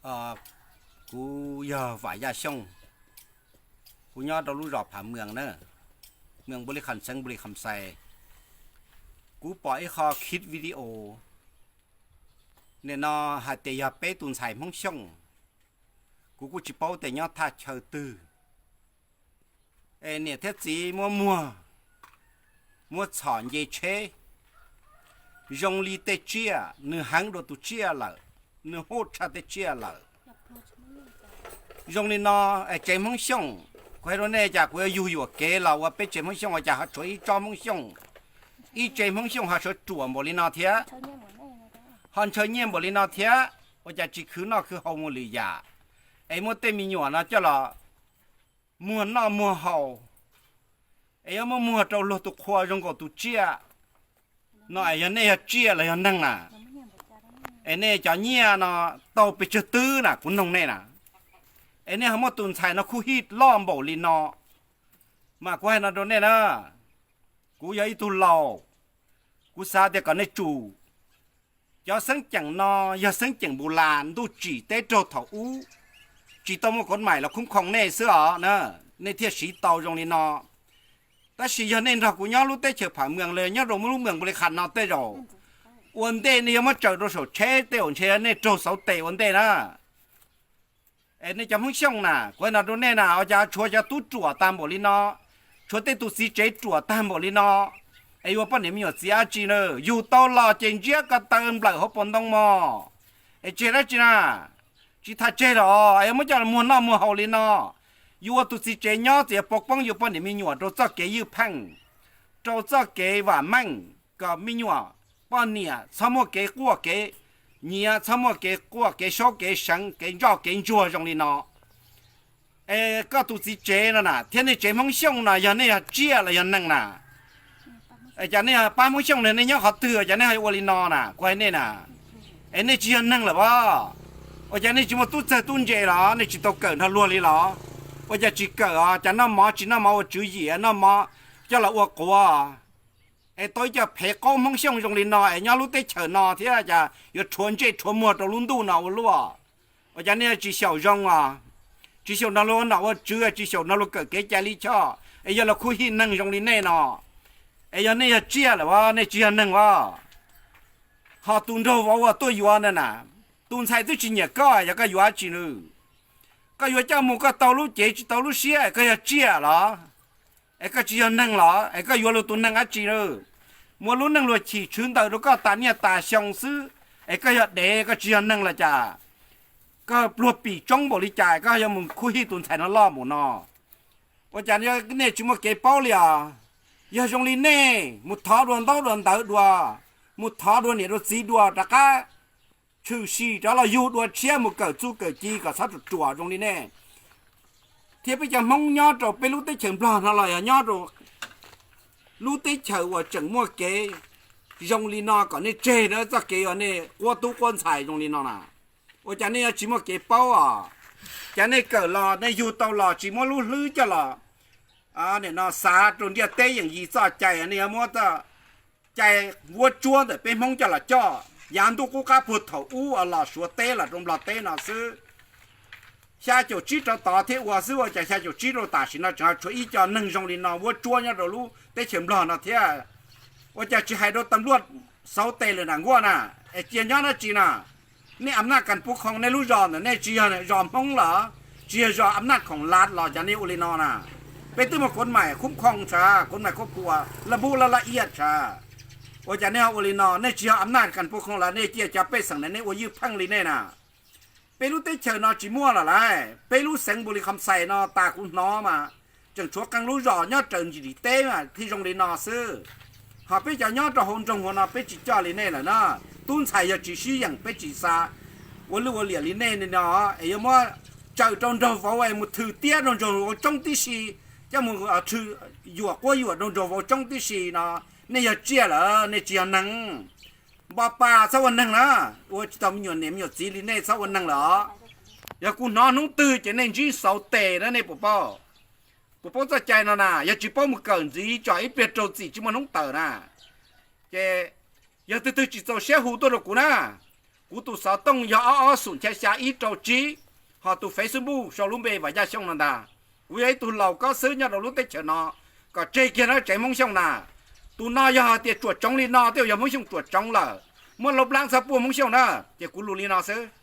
Kuv yog Vam Yaj Xyooj, kuv nyob rau lub zos Phav Mws na, mws Npu Li Kham, xeev Npu Li Kham Xais. Kuv pom ib qho khib video, nim no hais tias yog peb tus ntxhais Hmoob Xyooj, kuv kuj tsis paub tias nyob thaj chaw twg, es niam thiab txiv muab muag, muab txhom nce tsheb, zoo li tej tsiaj, nws heev dua tus tsiaj lawm, nws huj tshaj tej tsiaj lawm. Zoo li no, es tsev Hmoob Xyooj, kuv hais rau nej, cas kuv yuav yug yuam kev los ua peb tsev Hmoob Xyooj ua cas ho tshuav ib tsob Hmoob Xyooj, ib tsev Hmoob Xyooj ho sawv ruam npaum li no thiab, ho ntshaw nyiaj npaum li no thiab, ua cas tsis khwv noj khwv haus mus lwm yam, es muab tej me nyuam no coj los muag noj muag haus, es yuav muab muag rau luag tus qhua zoo nkaus tus tsiaj no, es yog nej yog tsiaj los yog neeg na? Es nej cov nyiaj no tau pes tsawg twb na, kuv noog nej na? Es nej ho muab tus ntxhais no khuj hij loj npaum li no, mas kuv hais no rau nej na, kuv yog ib tug laus, kuv xav tias kom nej tsum. Cov xeeb ceem no yog xeeb ceem npus las ntuj tsim teb raug thaum ub, tsis tau muaj kov maim los khoob khoom nej xwb os na, nej thiaj siv tau zoo li no. Tab sis yog nej nrog kuv nyob lub teb chaws Pham Mws los nyob rau lub mws Npu Li Kham no tej zaum, ua ntej nej yuav muab tsaws rau saum tsheb tej zaum ntshe nej raug xauv tes ua ntej na. Es nej cov Hmoob Xyooj na, kuv hais no rau nej na, ua cas tshuav cov tub ruam tag npaum li no, tshuav tej tus txiv tsev ruam tag npaum li no, es yuav poj niam me nyuam txiv dab tsi na? Yug tau los ces ntsiab ko taw nplawm hauv paus ntoo mog. Es tseg dab tsi na? Tsis tham tseg los es yuav muab coj los muag noj muag haus li no. Yuav ua tus txiv tsev nyob txiv pov poob yus poj niam me nyuam rau txoj kev ywj pheej, rau txoj kev vam meej, kom me nyuam poj niam txhob muaj kev quaj kev nyiav, txhob muaj kev quaj kev saub kev seev kev ntsoj kev ntsuag zoo li no. Es koj tus txiv tsev no na thiab nej tsev Hmoob Xyooj no yog nej yog tsiaj los yog neeg na? Es cas nej yog pab Hmoob Xyooj no nej nyob qhov twg cas nej ho ua li no na? Kuv hais nej na, es nej tsis yog neeg lawm as? Ua cas nej tsis muaj tub txawg tub ntse los nej tsis tau kawm nrog luag li los? Ua cas tsis kawm os? Cas noj mov tsis noj mov ua tswv yim, noj mov coj los ua quav, es tau ib co phev qaub Hmoob Xyooj zoo li no es nyob lub teb chaws no thiab cas yuav rhuav ntsej rhuav muag rau lub ntuj no ua luaj? Ua cas nej tsis xyaum zoo os? Tsis xyaum nrog luag ua nom ua tswv, tsis xyaum nrog luag kawm kev cai lij choj, es yog los khuj hij neeg zoo li nej no. Es yog nej yog tsiaj lawm as, nej tsis yog neeg as? Ho tus nraug vauv uas tuaj yuav ntawd na, tus ntxhais twb tsis nyiam koj, yog koj yuav dab tsi nws? Koj yuav coj mus koj tau lub cev tsis tau lub siab, koj yog tsiaj los? Es koj tsis yog neeg los? Es koj yuav luag tus neeg dab tsi na? Muaj lub neej luag chim tshwv ntawm rau koj tas niaj tas xyoo xwb, es koj yog dev, koj tsis yog neeg los cas? Koj pluag pim tsoob npaum li cas koj yuav mus khuj hij tus ntxhais no loj npaum no? Ua cas nej tsis muaj kev paub li os? Yog zoo li nej mus thov dua ntaub dua ntawv dua, mus thov dua niam dua txiv dua rov qab tshwm sim rov los yug dua tshiab mus kawm txuj kawm ci kom txhob ruam ruam zoo li nej. Thiab peb cov Hmoob nyob rau peb lub teb chaws Nplog no los yog nyob rau lub teb chaws uas tseem muaj kev zoo li no kom nej tseg na, txoj kev uas nej quab tub quab ntxhais zoo li no na. Ua cas nej yuav tsis muaj kev paub os? Cas nej kawm los nej yug tau los tsis muab lub hlwb coj los, nim no xav rau ntiaj teb yeem yis txoj cai, nej yuav muab txoj cai vuab tsuab ntawm peb Hmoob coj los coj. Yav ntuj qub qab puag thaum ub los Suav teb los rau Nplog teb no xwb, xya caum tsib rau tod thiab ua xwb, ua cas xya caum tsib rau tam sim no tseem tshuav ib co neeg zoo li no vuab tsuab nyob rau lub teb chaws Nplog no thiab? Ua cas tsis hais rau tas luaj xauv tes lawm na, nkuaj na? Es cia nyob dab tsi na? Nej a naj kas pub khoo nej lub zos ntawm nej tsis yog zos Hmoob los? Tsis yog zos a naj khoom lav los cas nej ua li no na? Peb twb muaj kov maim khub khoo tsav, kov maim khub khua laj npub laj laj iaj tsav, ua cas nej ua li no? Nej tsis yog a naj kas pub khoo los nej cia cov pej xeem ntawm nej ua ywj pheej li nej na? Peb lub teb chaws no tsis muaj lawm lauj. Peb lub xeev Npu Li Kham Xais no tas kuv hnov mas tseem tshuav qee lub zos nyob raws ntsis teb mas thiaj zoo li no xwb. Ho peb cov nyob rau hauv nroog hauv no peb tsis coj li nej lawm na. Tub ntxhais yog tsis sib yeem peb tsis xa ua lwj ua liam li nej li no, es yuav muab tsaws rau nraug vauv es mus thwm tiab rau nraug vauv tsoob tib si, coj mus yuam quab yuam rau nraug vauv tsoob tib si no. Nej yog tsiaj lawm, nej tsis yog neeg. Npo pa txhob ua neeg na, ua tsis tau me nyuam niam me nyuam txiv li nej txhob ua neeg lawm os. Yog kuv hnov hnub twg ces nej ntsib xauv tes na, nej puas paub? Puas paub txoj cai no na? Yog tsis paub mus kawm ntxiv tso, ib pliag raug txim tsis muaj hnub tawm na. Ces yog twg twg tsis txaus siab hu tuaj rau kuv na, Kuv tus xov tooj yog ob ob xoom xya xya ib rau tsib, ho tus Facebook sau lub npe Vam Yaj Xyooj no ntag. Kuv yog ib tug laus kob xwb nyob rau lub teb chaws no, kom tseg kiag no tsev Hmoob Xyooj na. Tus no yog hais tias tsuam tsoov li no twb yog Hmoob Xyooj tsuam tsoov lawm, muab laub plab txhob puaj Hmoob Xyooj na. Ces kuv lus li no xwb.